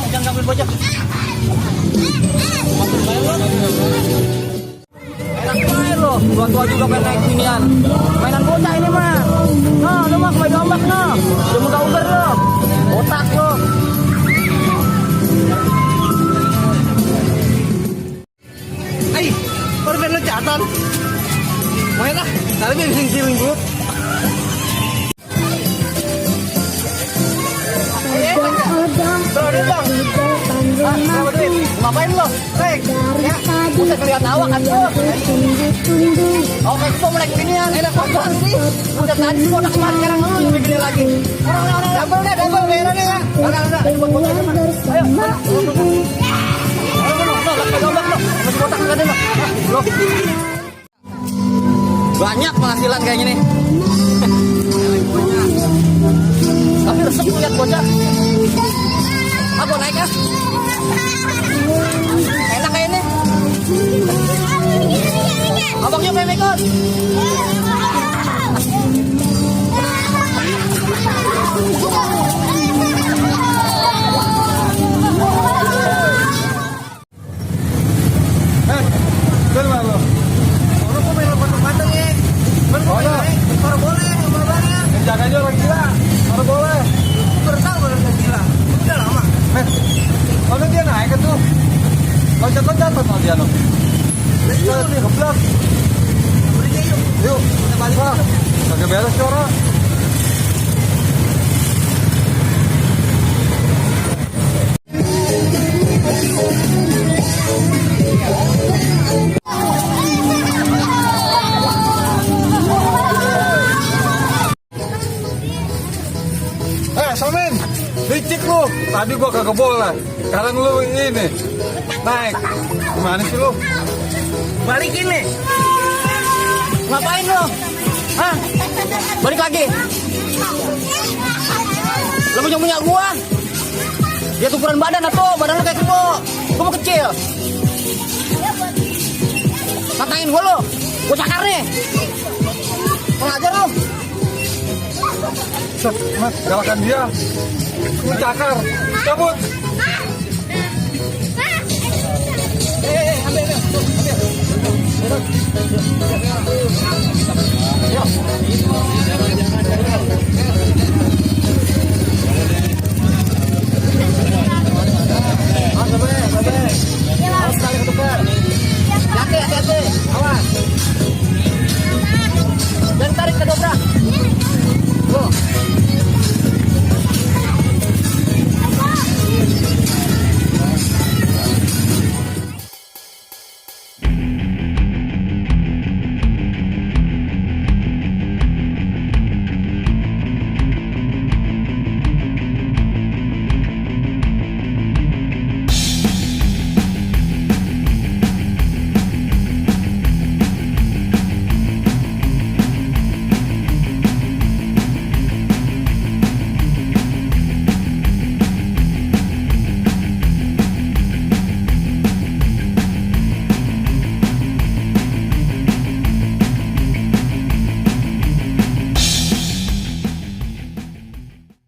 Jangan ambil bocah. Enak main lo, tua-tua juga pengen naik ginian. Mainan bocah ini mah. Nah, lu mah kembali ombak noh. Lu muka uber lo. Otak lo. Ay, baru pengen loncatan. Main lah, tapi bising-bising dulu. Ngapain lo? Rek, ya, udah kelihatan awak kan lo. Oke, kita mau naik ginian. Enak banget sih. Udah tadi gua udah kemarin, sekarang lu lebih gede lagi. Double bayarannya ya. Udah, buat bocah aja, Mas. Ayo. Banyak penghasilan kayaknya nih. Tapi resep lihat bocah. Aku naik ya. Enak kayak ini. Abangnya pengen ikut. Jaganya orang gila, baru boleh. Bertahu orang gila. Udah lama. Kalau dia naik itu, loncat-loncat sama dia loh. Kita nih keblak. Yuk, kita balik. Kagak beres orang. Somen, licik lu. Tadi gua kagak boleh. Sekarang lu ini naik. Gimana sih lu? Balikin nih. Ngapain lu? Hah? Balik lagi. Lu punya gua. Dia ukuran badan atau badan lu kayak kebo. Gua mau kecil. Katain gua lu. Gua cakar nih. Pengajar lu. Mas, galakan dia. Lu cakar. Cabut. Ambil.